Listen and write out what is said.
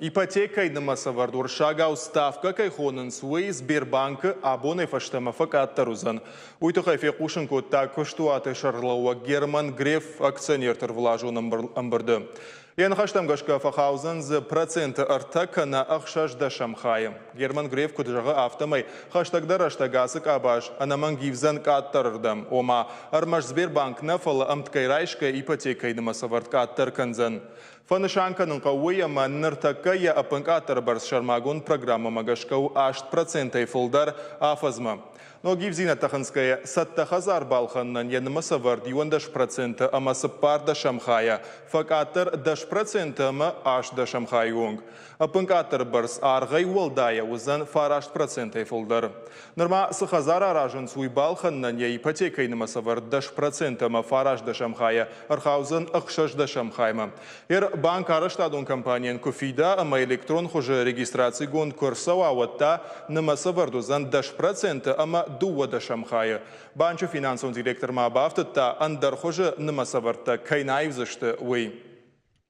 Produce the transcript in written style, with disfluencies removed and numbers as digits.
Ипотекӕйы нымӕцӕвӕрд, уырыссагау ставкӕ кӕй хонынц, уый Сбербанкы абонӕй фӕстӕмӕ фӕкъаддӕр уыдзӕн. Уый тыххӕй фехъусын кодта куыстуаты сӕргълӕууӕг Герман Греф акционерты ӕрвылазон ӕмбырды. Йӕ ныхӕстӕм гӕсгӕ фӕхаудзӕн дзы 3% кӕнӕ 0.6 хайы. Герман Греф куыд зӕгъы, афтӕмӕй хӕстӕгдӕр рӕстӕг ацы къабаз ӕнӕмӕнг ивдзӕн къаддӕрырдӕм. Ома, ӕрмӕст Сбербанк нӕ, фӕлӕ ӕмткӕй райсгӕ ипотекӕйы нымӕцӕвӕрд къаддӕр кӕндзӕн. Фӕнысан кӕнын хъӕуы уый, ӕмӕ ныртӕккӕ йӕ ӕппынкъаддӕры бӕрц сӕрмагонд программӕмӕ гӕсгӕ у 8%-ӕй фылдӕр афӕдзмӕ. Ног ивддзинӕдтӕ хынцгӕйӕ, цӕттӕ хӕдзар балхӕнынӕн йӕ нымӕцӕвӕрд 11% ӕмӕ 0.4 хайӕ фӕкъаддӕр 10% ӕмӕ 0.8 хайы онг. Ӕппынкъаддӕры бӕрц аргъӕй уӕлдайӕ уыдзӕн 9%-ӕй фылдӕр. Нырма цы хӕдзар аразынц, уый балхӕнынӕн йӕ ипотекӕйы нымӕцӕвӕрд 10% ӕмӕ 9 хайӕ ӕрхаудзӕн 0.6 хаймӕ. Банк арӕзтадон компанийӕн куы фида ӕмӕ электрон хуызы регистрацигонд куы ӕрцӕуа, уӕд та нымӕцӕвӕрд уыдзӕн 10% ӕмӕ 0.2 хайы. Банчы финансон директор ма бафтыдта, ӕндӕр хуызы нымӕцӕвӕрдтӕ кӕй нӕ аивдзысты, уый.